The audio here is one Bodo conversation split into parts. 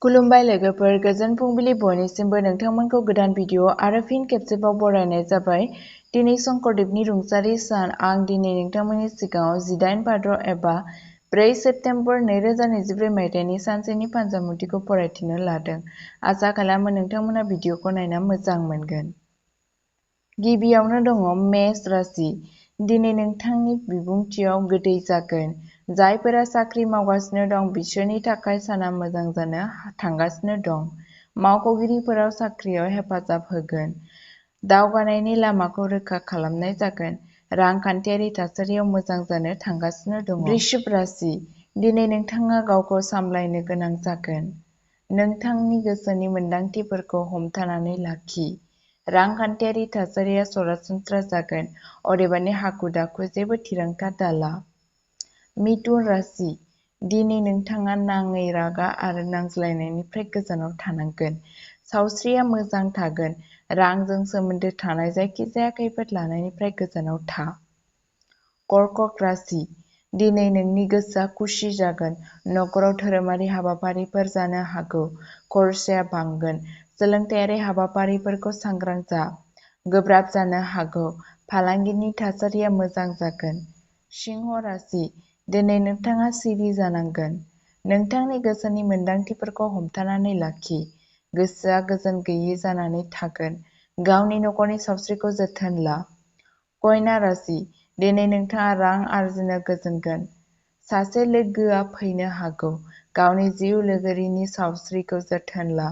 खुलुमबाय लोगोफोर, गोजोन फुंबिलि बयनिसिमबो नोंथांमोनखौ गोदान भिडिअ आरो फिन खेबसेबाव बरायनाय जाबाय। दिनै शंकरदेवनि रुंसारि सान। आं दिनै नोंथांमोननि सिगाङाव 18 भाद्र एबा 4 सेप्तेम्बर 2024 मायथाइनि सानसेनि फान्जामुथिखौ फरायथिनो लादों। आसा खालामो नोंथांमोना भिडिअखौ नायना मोजां मोनगोन। गिबियावनो दङ मेष राशि। दिनै नोंथांनि बिबुंथियाव गोदै जागोन। जायफोरा साख्रि मावगासिनो दं बिसोरनि थाखाय साना मोजां जानो थांगासिनो दं। मावख'गिरिफोराव साख्रियाव हेफाजाब होगोन। दावगानायनि लामाखौ रोखा खालामनाय जागोन। रांखान्थियारि थासारियाव मोजां जानो थांगासिनो दङ। वृश्चिक राशि। दिनै नोंथाङा गावखौ सामलायनो गोनां जागोन। नोंथांनि गोसोनि मोन्दांथिफोरखौ हमथानानै लाखि। रांखान्थियारि थासारिया सरासनस्रा जागोन, अदेबानि हाखु-दाखु जेबो थिरांथा दाला। मिथुन राशि। दिनै नोंथाङा नाङै रागा आरो नांज्लायनायनिफ्राय गोजानाव थानांगोन। सावस्रिया मोजां थागोन। रांजों सोमोन्दो थानाय जायखिजाया खैफोद लानायनिफ्राय गोजानाव था। कर्कट राशि। दिनै नोंनि गोसोआ खुसि जागोन। नखराव धोरोमारि हाबाफारिफोर जानो हागौ। खरसाया बांगोन। सोलोंथायारि हाबाफारिफोरखौ सांग्रां जा। गोब्राब जानो हागौ। फालांगिनि थासारिया मोजां जागोन। सिंह राशि। दिनै नोंथाङा सिरि जानांगोन। नोंथांनि गोसोनि मोन्दांथिफोरखौ हमथानानै लाखि। गोसोआ गोजोन गैयै जानानै थागोन। गावनि नखरनि सावस्रिखौ जोथोन ला। कन्या राशि। दिनै नोंथाङा रां आर्जिनो गोजोनगोन। सासे लोगोआ फैनो हागौ। गावनि जिउ लोगोरिनि सावस्रिखौ जोथोन ला।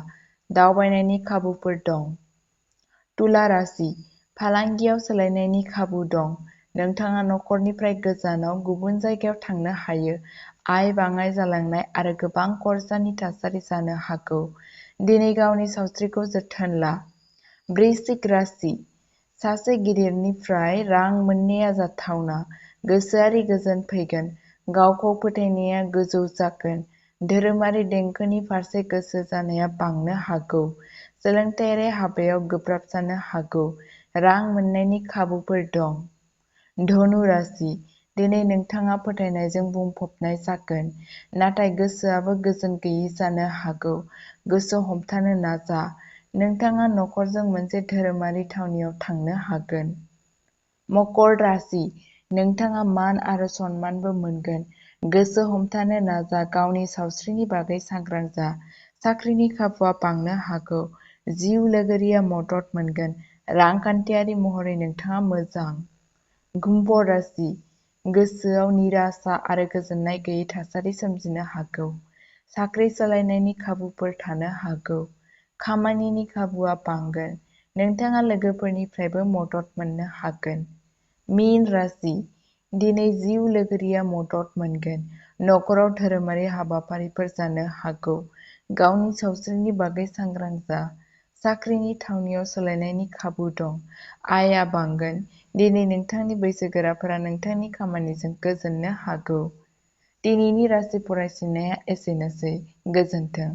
दावबायनायनि खाबुफोर दं। तुला राशि। फालांगियाव सोलायनायनि खाबु दं। नोंथाङा नखरनिफ्राय गोजानाव गुबुन जायगायाव थांनो हायो। आय बाङाइ जालांनाय आरो गोबां खरसानि थासारि जानो हागौ। दिनै गावनि सावस्रिखौ जोथोन ला। वृश्चिक राशि। सासे गिदिरनिफ्राय रां मोननाया जाथावना। गोसोआरि गोजोन फैगोन। गावखौ फोथायनाया गोजौ जागोन। धोरोमारि देंखोनि फारसे गोसो जानाया बांनो हागौ। सोलोंथायारि हाबायाव गोब्राब जानो हागौ। रां मोन्नायनि खाबुफोर दं। धनु राशि। दिनै नोंथाङा फोथायनायजों बुंफबनाय जागोन, नाथाय गोसोआबो गोजोन गैयै जानो हागौ। गोसो हमथानो नाजा। नोंथाङा नखरजों मोनसे धोरोमारि थावनियाव थांनो हागोन। मकर राशि। नोंथाङा मान आरो सनमानबो मोनगोन। गोसो हमथानो नाजा। गावनि सावस्रिनि बागै सांग्रां जा। साख्रिनि खाबुआ बांनो हागौ। जिउ लोगोरिया मदद मोनगोन। रांखान्थियारि महरै नोंथाङा मोजां। कुम्भ राशि। गोसोआव निराशा आरो गोजोननाय गैयै थासारि सोमजिनो हागौ। साख्रि सोलायनायनि खाबुफोर थानो हागौ। खामानिनि खाबुआ बांगोन। नोंथाङा लोगोफोरनिफ्रायबो मदद मोननो हागोन। मीन राशि। दिनै जिउ लोगोरिया मदद मोनगोन। नखराव धोरोमारि हाबाफारिफोर जानो हागौ। गावनि सावस्रिनि बागै सांग्रां जा। साख्रिनि थावनियाव सोलायनायनि खाबु दं। आयआ बांगोन। दिनै नोंथांनि बैसोगोराफोरा नोंथांनि खामानिजों गोजोननो हागौ। दिनैनि राशि फरायसंनाया एसेनोसै। गोजोन्थों।